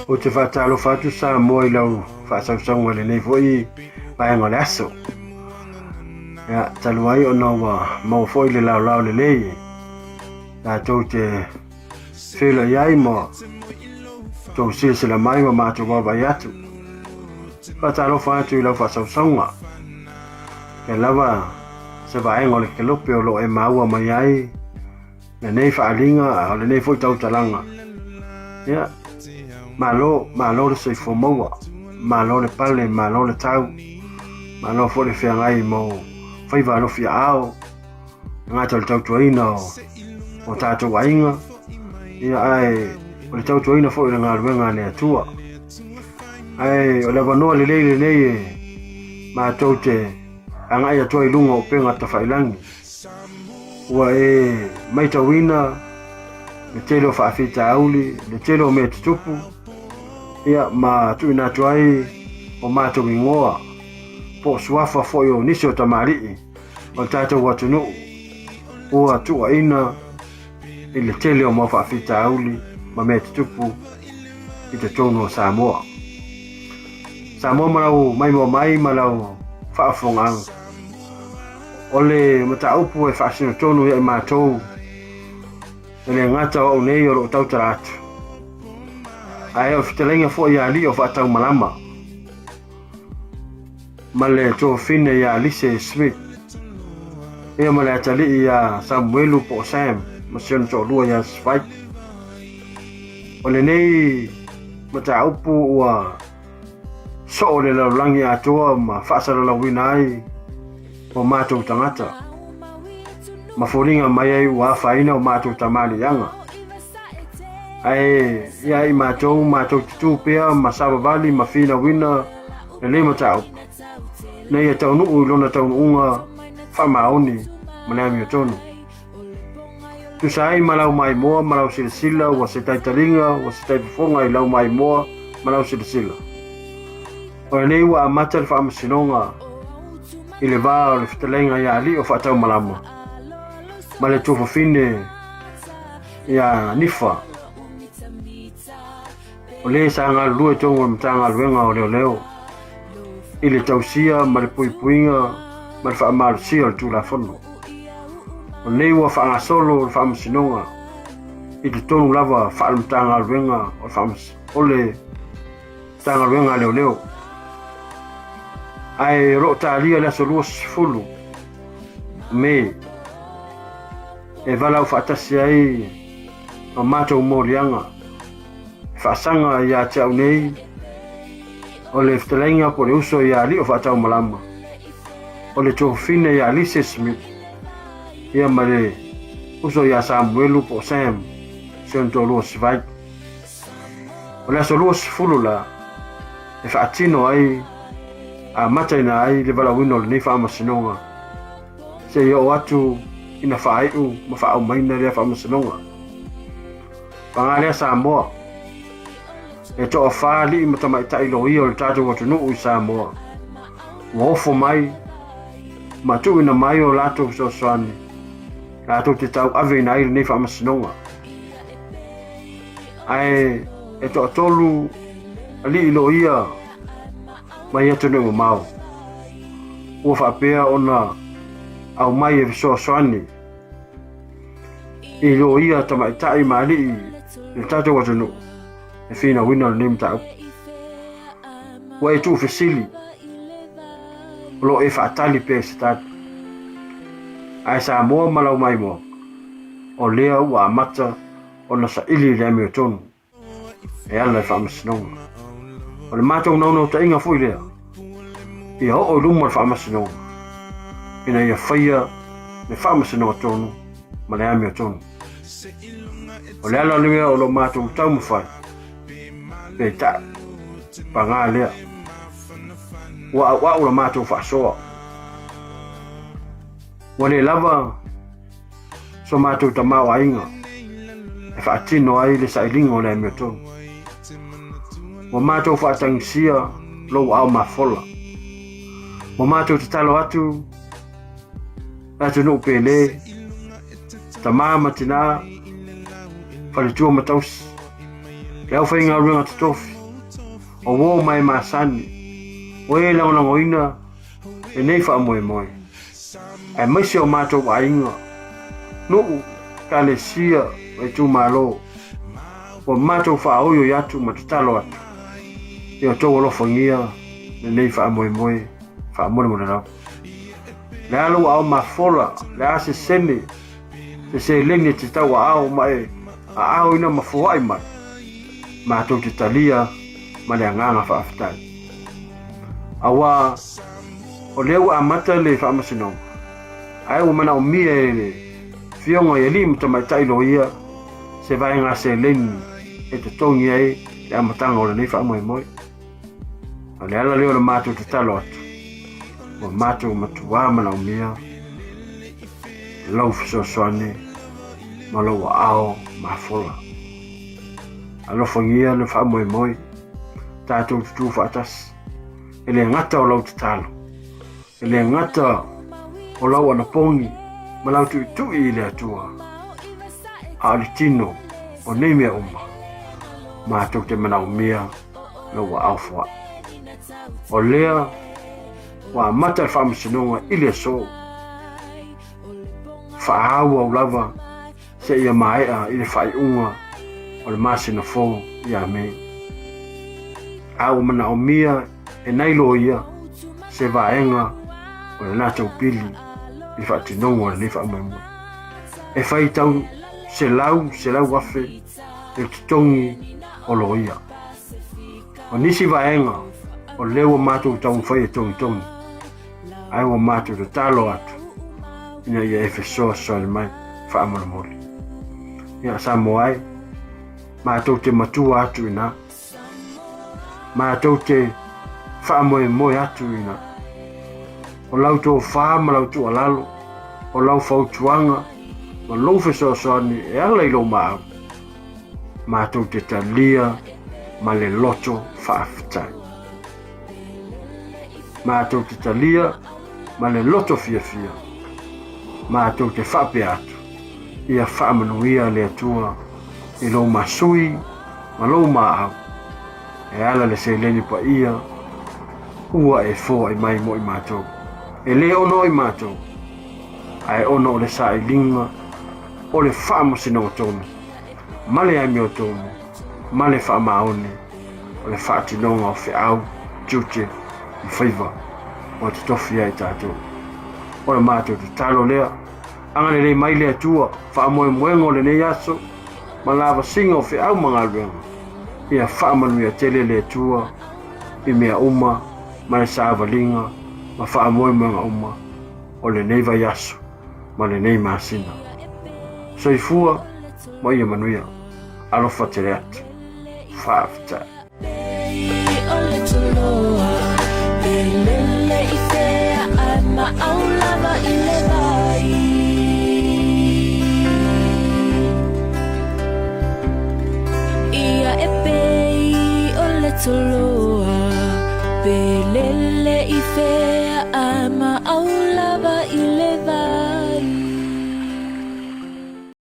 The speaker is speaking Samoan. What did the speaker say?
Ou te faatalofa atu Samoa i lau faasausauga i lenei foi vaega o le aso. Ia, talu ai ona ua maua foi le laolao lelei tatou te feiloai ai ma tou silasila mai ma matou vaavaai atu. Faatalofa atu i lau faasausauga. Ia lava se vaega o le kelope o lo o e maua mai ai lenei faaaliga a o lenei foi tautalaga. Ia, malo, malo le soifua maua, malo le pale, malo le tau, malo foi le feagai ma faiva alofi aao, e gata o le tautuaina o, o tatou aiga, ia ae o le tautuaina foi o le galuega a le Atua. Ae o le avanoa lelei lenei e matou te agai atu ai i luga o upega tafailangi. Ua e maitauina le tele o faafitauli, le tele o mea tutupu, ia ma tuuina atu ai o matou igoa po o suafa foi o nisi o tamalii o le tatou atunuu ua tuuaina i le tele o mau faafitauli ma mea tutupu i totonu o Samoa. Samoa ma lau maimoa mai ma lau faafofogaaga. O le mataupu e faasino tonu ia i matou e le gata o au nei o loo tautala atu, ae o fetalaiga foi ia alii o faataumalama ma le tuafafine ia Alice Smith ia ma le atalii ia Samuelu po o Sam ma si ona toalua ia Spike. O lenei mataupu ua soo le lalolagi atoa ma faasalalauina ai o matou tagata ma foliga mai ai ua afaina o matou tamaliiaga. Ae ia i matou, matou te tu pea ma savavali ma finauina lenei mataupu ina ia taunuu i lona taunuuga faamaoni ma le amiotonu. Tusa ai ma lau maimoa ma lau silasila, ua se taitaliga, ua se taifofoga i lau maimoa ma lau silasila. O lenei ua amata le faamasinoga i le va o le fetalaiga ia Alii o Faataumalama ma le tuafafine ia Nifa, o le sa galulue i totonu o le Matagaluega o Leoleo i le tausia ma le puipuiga ma le faamalosia o le Tulafono. O lenei ua faagasolo le faamasinoga i totonu lava faale-Matagaluega o le Matagaluega a Leoleo. Ae o lo o talia le aso 20 Me e valaau faatasi ai ma matou moliaga e faasaga ia te au nei o le fetalaiga po o le uso ia Alii o Faataumalama, o le tuafafine ia Alice Smith, ia ma le uso ia Samuelu po o Sam, si ona toalua Sivai. O le aso 20 la e faatino ai, amataina ai le valaauina o lenei faamasinoga seia oo atu ina faaiu ma faaaumaina lea faamasinoga. Paga lea Samoa, e toafa alii ma tamaitai loia o le tatou atunuu i Samoa ua ofo mai ma tuuina mai o latou fesoasoani latou te tauaveina ai lenei faamasinoga. Ae e toatolu alii loia mai atunuu mamao ua faapea ona aumai e fesoasoani i loia tamaitai ma alii i le tatou atunuu e finauina lenei mataupu. Ua e tuufesili, o lo o e faatali pea i se tali. Ae Samoa ma lau maimoa, o lea ua amata ona saili i le amiotonu e ala i faamasinoga. O le matou naunautaiga foi lea, ia oo i luma le faamasinoga, ina ia faia le faamasinoga tonu ma le amiotonu. O le ala lea o lo matou taumafai, peitai, paga lea, ua auau la matou faasoa. Ua le lava so matou tamaoaiga. e faatino ai le sailiga o le amiotonu. Ua matou faatagisia lou aao mafola. Ua matou tatalo atu le atunuu pele, tama ma tinā, faletua ma tausi, le aufaigaluega totofi, o uo ma e masani, o e lagolagoina lenei faamoemoe, aemaise o matou aiga, nuu, ekalesia ma itumalo, ua matou faaoioi atu ma tatalo atu, ia outou alofagia lenei faamoemoe faamolemole lava. Le a lou aao mafola, le a se sene, se seleni e te tauaao ma e aaoina ma foai mai, matou te talia ma le agaga faafetai. Aua o lea ua amata le faamasinoga, ae ua manaomia e le Afioga i alii ma tamaitai loia se vaega seleni e totogi ai le amataga o lenei faamoemoe. O le ala lea o le matou tatalo atu, ua matou matuā manaomia lau fesoasoani ma lou aao mafola. Alofagia le faamoemoe, tatou tutū faatasi, e le gata o lau tatalo, e le gata o lau anapogi ma lau tuitui i le Atua, a o le tino o nei mea uma, matou te manaomia lou aao foai. O lea ua amata le faamasinoga i le aso, faaauau lava seia maea i le faaiuga o le masina fou ia Mei. A ua manaomia e nai loia se vaega o le latou pili i le faatinoga o lenei faamoemoe. E faitau 100,000 le totogi o loia. O nisi vaega o lea ua matou taumafai e togitogi, ae ua matou tatalo atu ina ia e fesoasoani mai faamolemole. Ia Samoa e, matou te matua atu ina, matou te faamoemoe atu ina. O lau tofa ma lau tuualalo, o lau fautuaga ma lou fesoasoani e ala i lou maau, matou te talia ma le loto faafetai. Matou te talia ma le loto fiafia. Matou te faapea atu, ia faamanuia le Atua i lou masui ma lou maau, e ala le seleni paia ua e foai mai mo i matou. E le ono i matou, ae ono o le sailiga o le faamasinoga tonu, ma le amiotonu, ma le faamaoni o le faatinoga o feau, tiute ma faiva ua totofi ai tatou. O le matou tatalo lea, agalelei mai le Atua, faamoemoega o lenei aso, ma lavasiga o feau ma galuega, ia faamanuia tele le Atua i mea uma ma le savaliga ma faamoemoega uma o lenei vaiaso ma lenei masina. Soifua ma ia manuia. Alofa tele atu. Faafetai. Ia e pei o le toloa, pe lele i fea ae ma.